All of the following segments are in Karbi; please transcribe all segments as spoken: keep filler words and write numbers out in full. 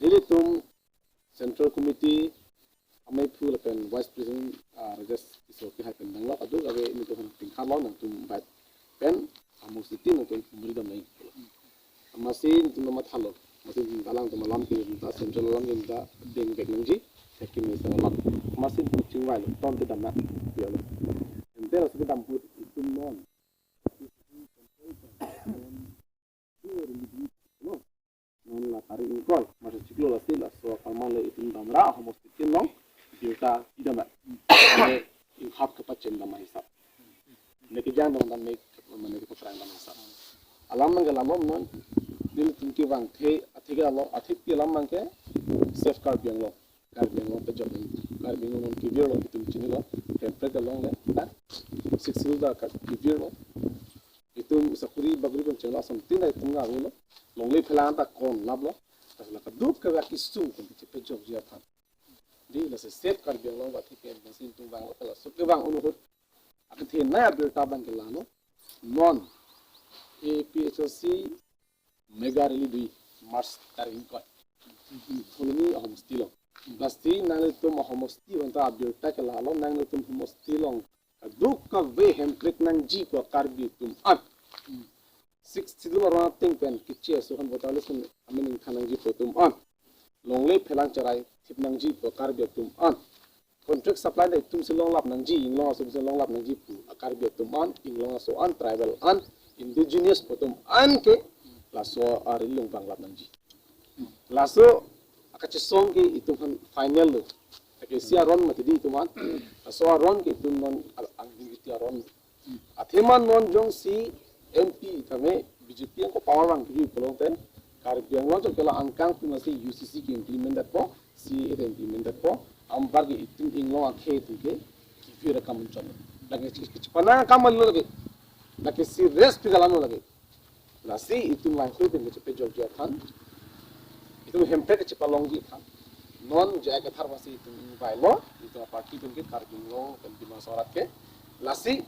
Nelitum Central Committee amei phu lapen Vice President, ah, Rajesh Tisso kehai pen danglo, kadokave nelitum aphan tingkalo, nangtum bai pen amo siti nangtum humri dam nai. Amatsi nelitum mathalo, amatsi nelitum alangtum alam ke nelitum ta, Central alam ke nelitum ta dengvek nangji, thek kimi sa alam. Amatsi nelitum chingvailo, ton te dam na, ya lo. Ante laso kedam ahut itum non non la tarik ingkoi, March chiklo lasi laso apharman le itum damra, ahomos titin long, birta pidam na. Mane inghap kepachin dam ahisap. Ne kejang dong dam, ne ke-, mane kepaprang dam ahisap. Alam abang ke lalo non, nelitum kevangthe, athe ke lalo, athe ke alam abang ke, Save Karbi Anglong. Karbi Anglong pejok, Karbi Anglong non kevirlo, itum chinilo, Hemprek along le, ha? Sixth Schedule ta ka kevirlo. Itum sakuri bakuri pen chenglo, asontin ta itum ke aveilo. Longle phelang ta konlaplo. Laso la kadokave akesung pen kachepejokji aphan. Dei, lasi Save Karbi Anglong ba thik pen bangsi itum vanglo, laso kevang ahut akethenei abirta abang ke lalo. Non A P H L C mega rally do-i March tarik ingkoi. Phuloni ahomosti along. Lasi nanglitum ahomosti aphan ta abirta ke lalo, nanglitum ahomosti along kadokave hemprek nangji pu Karbi atum an. Sixth Schedule aron ateng pen keche aso aphan voter list amen ingthan nangji pu atum an. Longle phelang cherai thip nangji pu Karbi atum an. Contract supply ta itum si longlap nangji, inglong aso si longlap nangji pu Karbi atum an, inglong aso an, tribal an, indigenous pu atum an ke laso arilo vanglap nangji. Laso akachesong ke itum aphan final lo. Lake isi aron mati dei itum aphan. Laso aron ke itum non al-, angding iti aron. Athema non jongsi M P tame B J P angko power vangpi pulote, Karbi Anglong chot kelo angkang pu masi U C C ke implement detpo, C A A ke implement detpo, anparke itum inglong akhei atum ke kevir akam chot. Lake chi-, chi-, chepana akam lo lake. Lake serious pi alam lo lake. Lasi itum langkhui pen kachepejokji aphan, itum hemprek kachepalongji aphan, non J I Kathar masi itum ingvailo, itum aparty atum ke, Karbi Anglong pen Dima Hasao arat ke. Lasi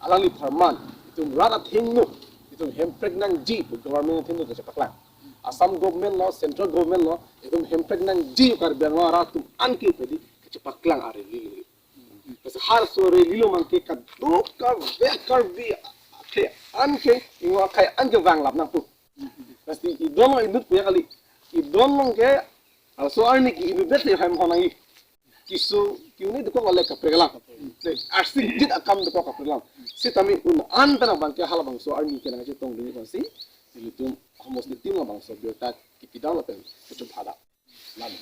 alangli apharman, itum rat athengno, itum hemprek nangji pu government athengno kachepaklang. Assam government lo, central government lo, itum hemprek nangji Karbi Anglong arat atum an ke pedi kachepaklang arally. Lasi halaso arally along abang ke kadokave Karbi akhei an ke, inglong akhei an ke vanglap nangpo. Lasi idon along inut puya kali. Idon along ke, laso arni ke inut det le hem hon nangji. Keso ke-un-e dokok le kaprek alam. Te arsik jit akam dokok kaprek alam. Sitame un-an pen abang ke halabangso arni ke nangchetong dun konsi, ilitum ahomos nitin labangso birta kepidam lapen kachepha dam. Lam.